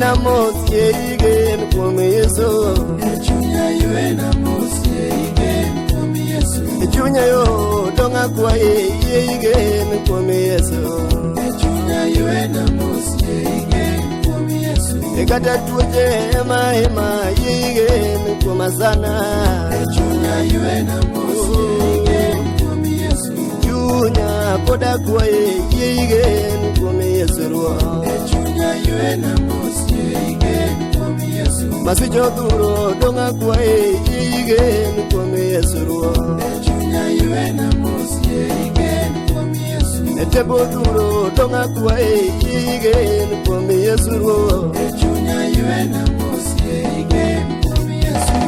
ywena mos yie igen kuom Yesu. E chunya ywena mos yie igen kuom Yesu. E chunya yo dong' akwaye yie igen kuom Yesu. E chunya ywena mos yie igen kuom Yesu. E kata tuoche ema ema yie igen kuom Asana. E chunya ywena mos yie igen kuom Yesu. Chunya pod akwaye yie igen kuom Yesu Ruoth. E chunya ywena mos yie igen kuom Yesu. Masiche odhuro dong' akwaye yie igen kuom Yesu Ruoth. E chunya ywena mos yie igen kuom Yesu. E tebo odhuro dong' akwaye yie igen kuom Yesu Ruoth. E chunya ywena mos yie igen kuom Yesu.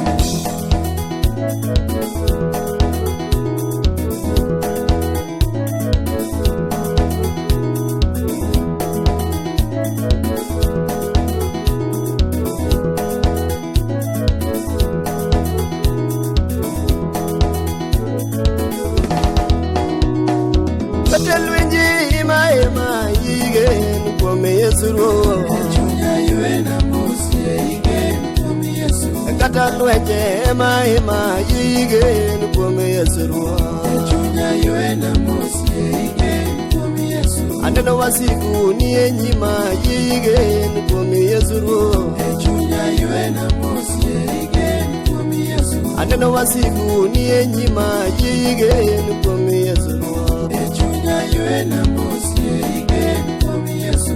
Kata lwenje ema ema yie igen kuom Yesu Ruoth. E chunya ywena mos yie igen kuom Yesu. Kata lwenje ema ema yie igen kuom Yesu E Ruoth. chunya ywena mos yie igen kuom Yesu. Aneno wasigu ni e nyima yie igen kuom Yesu Ruoth. E chunya ywena mos yie igen kuom Yesu. Aneno wasigu ni e nyima yie igen kuom Yesu Ruoth. E chunya ywena mos yie igen kuom Yesu.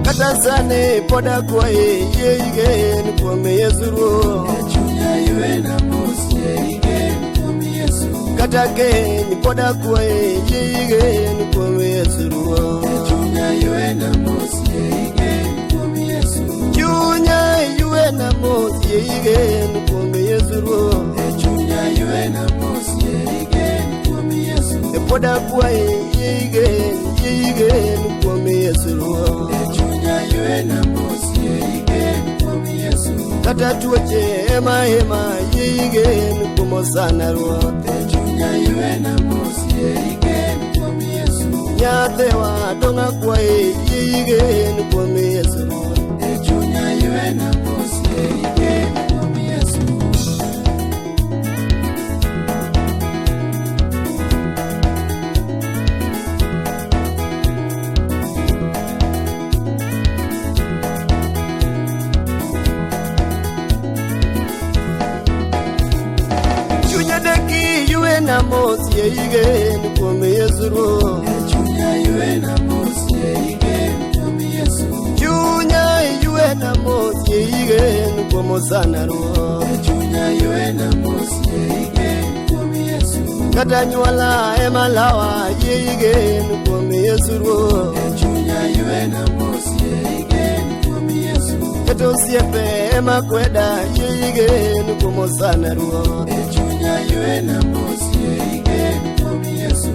Kata sani pod akwaye yie igen kuom Yesu Ruoth. E chunya ywena mos yie igen kuom Yesu. Kata keny pod akwaye yie igen kuom Yesu E Ruoth. chunya ywena mos yie igen kuom Yesu. Chunya ywena mos yie igen kuom Yesu Ruoth. E chunya ywena mos yie igen kuom Yesu. E pod akwaye yie igen, yie igen kuom Yesu Ruoth. E chunya ywena mos yie igen kuom Yesu. Kata tuoche ema ema yie igen kuom Osana Ruoth. E chunya ywena mos yie igen kuom Yesu. Nyathewa dong' akwaye yie igen kuom Yesu Ruoth. E chunya ywena mos yie igen kuom Yesu. Chunya deki ywena mos yie igen kuom Yesu Ruoth. E chunya ywena mos yie igen kuom Yesu. Chunya ywena mos yie igen kuom Osana Ruoth. E chunya ywena mos yie igen kuom Yesu. Kata nyuola ema lawa yie igen kuom Yesu Ruoth. E chunya ywena mos yie igen kuom Yesu. Kata osiepe ema kweda yie igen kuom Osana Ruoth. E chunya ywena mos yie igen kuom Yesu.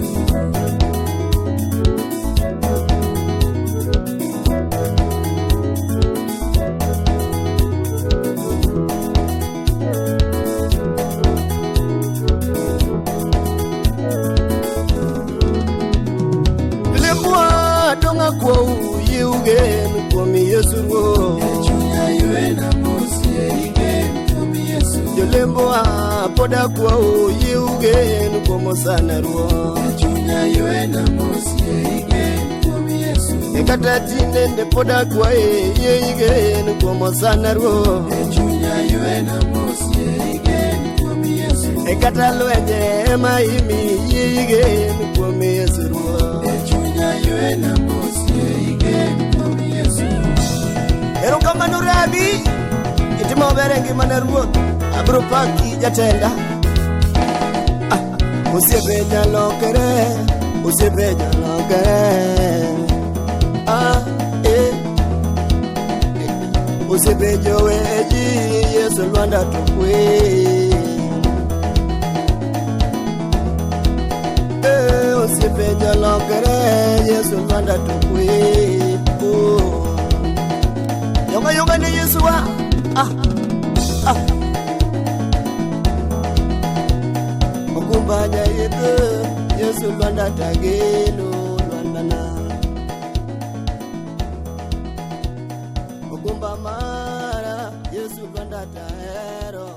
Lembwa dong' akwou yie ugen kuom Yesu Ruoth. E chunya ywena mos yie igen kuom Yesu. Jolembwa pod akwou yie ugen kuom Osana Ruoth. E chunya ywena mos yie igen kuom Yesu. E kata tinende pod akwaye yie igen kuom Osana Ruoth. E chunya ywena mos yie igen kuom Yesu. E kata lwenje ema imi yie igen kuom Yesu Ruoth. E chunya ywena mos yie igen kuom Yesu. Erokamano Rabi, itimo maber e ngimana Ruoth. Abiro paki jatenda. Ah, osiepe jalokre, osiepe jalokre. Ah, eh. Osiepe joweji, Yesu lwanda to kwe. Eh, osiepe jalokre, Yesu lwanda to kwe. Oh. Yonga yonga ne Yesu wa. Ah. Ah. Okumba jaidho Yesu lwanda tageno lwandana. Okumba mara Yesu lwanda tahero.